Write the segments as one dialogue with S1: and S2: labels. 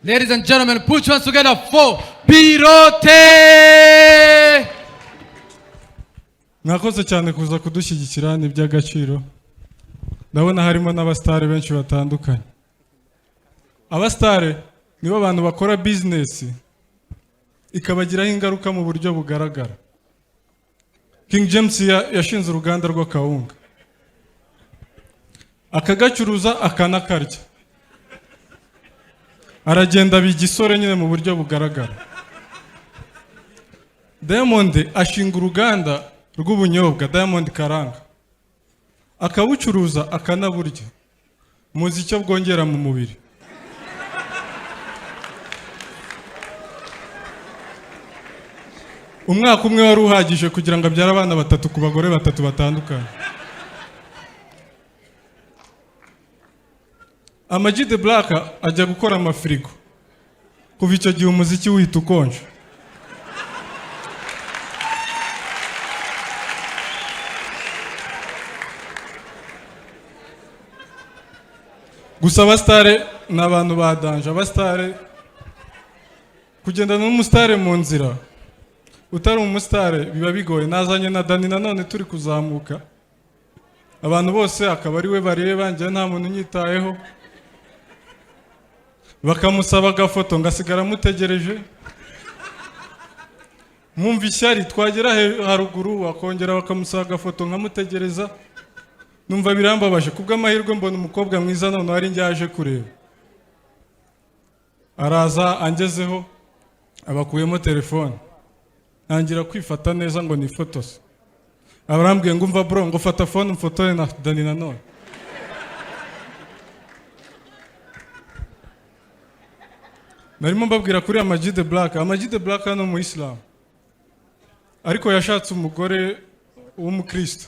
S1: Ladies and gentlemen, put your hands together for Birote!
S2: Mwakoze cyane kuza kudushyigikira, ni iby'agaciro. Ndabona harimo n'abasitari benshi batandukanye. Abasitari nibo bantu bakora bizinesi ikabagiraho ingaruka mu buryo bugaragara. King James yashinze uruganda rw'akawunga, akagacuruza, akanakarya, aragenda aba igisore nyine mu buryo bugaragara. Diamond ashinga uruganda rw'ubunyobwa, Diamond Karanga, akabucuruza, akanaburya. Muzi icyo bwongera mu mubiri. Umwaka umwe wari uhagije kugira ngo abyare abana batatu ku bagore batatu batandukanye. Ama G The Black ajya gukora amafirigo, kuva icyo gihe umuziki uhita ukonje. Gusa abasitare ni abantu ba danger. Abasitare, kugendana n'umusitare mu nzira utari umusitare biba bigoye. Nazanye na Dani nanone, turi kuzamuka, abantu bose akaba ari we bareba, njye nta muntu unyitayeho. Bakamusaba agafoto, ngasigara mutegereje, nkumva ishyari. Twagera haruguru bakongera bakamusaba agafoto, nkamutegereza, numva birambabaje. Kubw'amahirwe mbona umukobwa mwiza, noneho ari njye aje kureba. Araza, angezeho abakuyemo telefone, ntangira kwifata neza ngo nifotose. Abarambwiye ngo: "Umva bro," ngo, "fata phone umfotore na Dani nanone." Narimo mbabwira kuri Ama G The Black. Ama G The Black ni umuyisilamu, ariko yashatse umugore w'umukristo.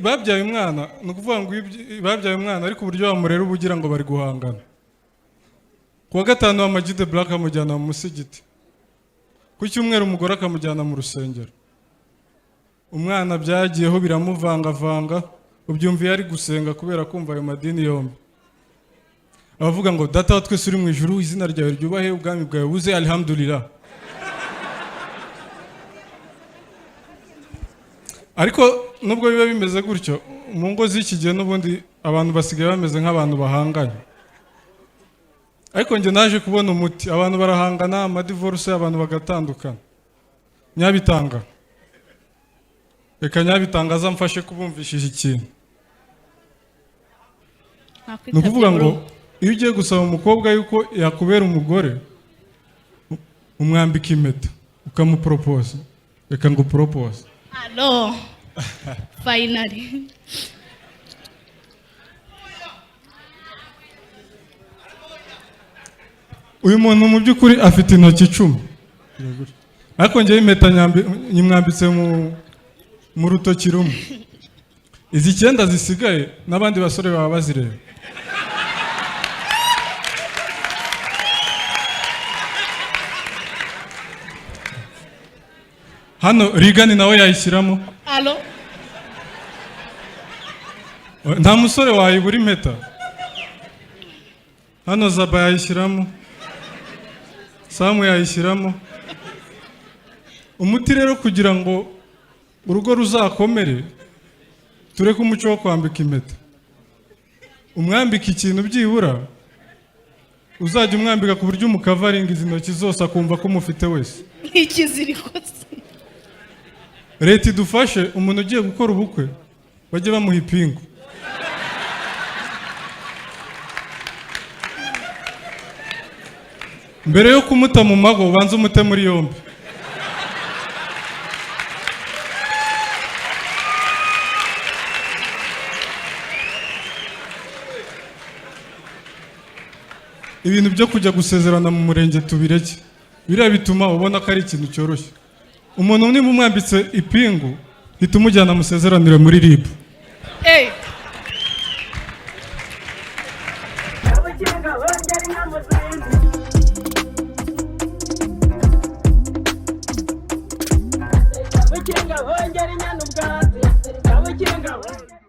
S2: Babyaye umwana, ni ukuvuga ngo iyo babyaye umwana, ariko uburyo bamurera uba ugira ngo bari guhangana. Ku wa gatanu Ama G The Black amujyana mu musigiti, ku cyumweru umugore akamujyana mu rusengero. Umwana byagiyeho biramuvangavanga, ubyumva iyo ari gusenga, kubera kumva ayo madini yombi. Abavuga ngo: "Data wa twese uri mu ijuru, izina ryawe ryubahe, ubwami bwawe buze, alhamdulillah." Ariko nubwo biba bimeze gutyo, mu ngo z'iki gihe n'ubundi abantu basigaye bameze nk'abantu bahanganye. Ariko njye naje kubona umuti. Abantu barahangana, amadivorce, abantu bagatandukana. Nyabitanga, reka Nyabitanga azamfashe kubumvishije ikintu. Ni ukuvuga ngo iyo ugiye gusaba umukobwa yuko yakubera umugore, umwambika impeta, ukamuporopoza. Reka ngo uporopoze.
S3: Hello. Finally.
S2: Uyu muntu mu by'ukuri afite intoki 10, ariko njyewe impeta nyimwambitse mu rutoki rumwe. Izi 9 zisigaye n'abandi basore baba bazireba. Hano Rigani nawe yayishyiramo.
S3: Hello.
S2: Nta musore wayibura impeta. Hano Zaba yayishyiramo, Samu yayishyiramo. Umuti rero kugira ngo urugo ruzakomere, tureke umuco wo kwambika impeta. Umwambika ikintu byibura uzajya umwambika ku buryo umukavaringa izi ntoki zose, akumva ko umufite wese.
S3: Nk'ikiziriko se.
S2: Leta idufashe, umuntu ugiye gukora ubukwe bajye bamuha ipingu. Mbere yo kumuta mu mago, ubanze umute muri yombi. Ibintu byo kujya gusezerana mu murenge tubireke. Biriya bituma ubona ko ari ikintu cyoroshye. Umuntu niba umwambitse ipingu, hita umujyana amusezeranire muri RIB.
S3: Hey.
S4: Kabukinga bongera inka mu zindi. Kabukinga bongera inyana ubwatsi. Kabukinga bongera.